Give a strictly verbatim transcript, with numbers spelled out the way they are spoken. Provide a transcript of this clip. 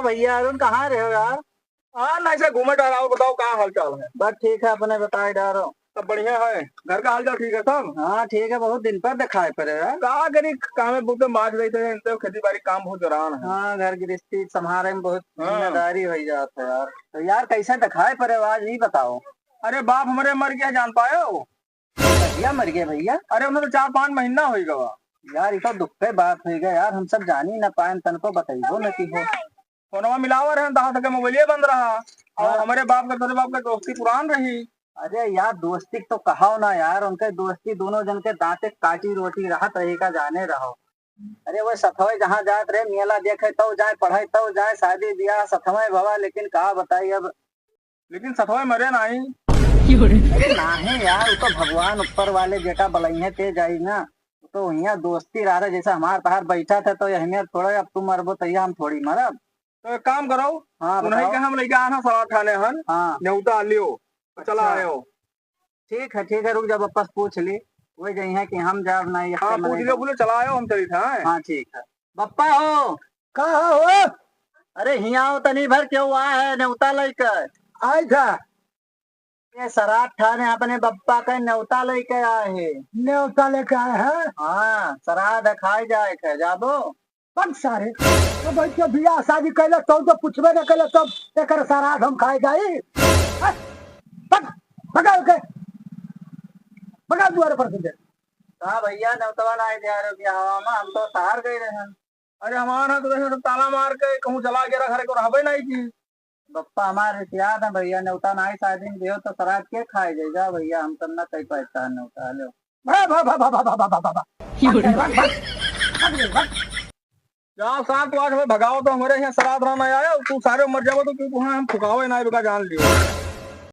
भैया अरुण, कहाँ रहे हो यार? हाँ, नहीं से घूमे टहराओ, बताओ का हाल चाल है? बस ठीक है, अपने बताए डारो। सब बढ़िया है? घर का हाल चाल ठीक है सब? हाँ ठीक है, बहुत दिन पर दिखाई पड़े यार। का करी, कामे बहुत माच रहते हैं, इनसे खेती बाड़ी काम बहुत दौरान है। हाँ, घर गृहस्थी संभाले में बहुत हाँ। जिम्मेदारी हो जात है यार। तो यार कैसे दिखाई पड़े हो आज, ये बताओ। अरे बाप हमारे मर गया, जान पायो? भैया मर गए भैया? अरे उन्हें तो चार पाँच महीना हो गवा। यार ये तो दुख के बात हो गया यार, हम सब जानी ना पाए, तनको बताइबो न की हो। फोनवा मिलावा रहे, तहाँ तक मोबाइलिया बंद रहा। और हाँ। हमारे बाप का, तोरे बाप का दोस्ती पुरान रही। अरे यार, दोस्ती तो कहाओ ना यार, उनके दोस्ती दोनों जन के दांते काटी रोटी रहत रही का जाने रहो। अरे वो सथवे जहाँ जात रहे, मेला देखे तब जाए, पढ़े तब जाए, शादी ब्याह सथवे भवा, लेकिन का बताई अब। लेकिन सथवे मरे नाई। अरे नाहीं यार, वो तो भगवान ऊपर वाले जेका बलइहे ते जाई ना। वो तो वहिया दोस्ती रहा था, जैसे हमार तहार बैठा था, तो यही में थोड़ा अब तू मरबो तैया हम थोड़ी मरब। तो एक काम करो, हाँ, उन्हीं बताओ। के हम लइके आना सराध ठाने हन, हाँ। नेउता लियो, तो चला अच्छा। आयो। ठीक है, ठीक है, रुक जा, बप्पा से पूछ ली, वही जइहे कि हम जाब ना, ये हाँ, पूछ लियो, बोले चला आयो, हम चली था। हाँ, ठीक है। बप्पा हो। का हो? अरे हियाँ आओ तनी भर, केहू आए है नेउता लइके। आए था। ये सराध ठाने अपने बप्पा के नेउता लइके आए है। नेउता लइके आए हैं? हाँ, सराध खाए जाए के, जाबो। पक सारे, तो भाई के बियाह शादी कैला, तब तो पूछबे न कैला, तब एकर सराध हम खाए जाई। हट, पक, भगाओ के, भगाओ दुआरे पर से। का भैया, नेउतवा ना आए द्यारो बियाहवा में, हम तो शहर गए रहे। अरे हमार हाथ रहे तो ताला मार के कहूँ चला गया, घर को रहबे नहीं की। बप्पा हमार रिसियात है भैया, नेउता नाई शादी में दियो तो सराध के खाए जाए? जा भैया, हम सब ना कई पैसा है नेउता, लो। भा, भा, भा। जाओ साथ, तू आज हमें भगाओ तो हमारे यहाँ सराध रहना आया, तू सारे मर जाओ तो तू वहाँ हम फुकावे ना बेका जान लियो।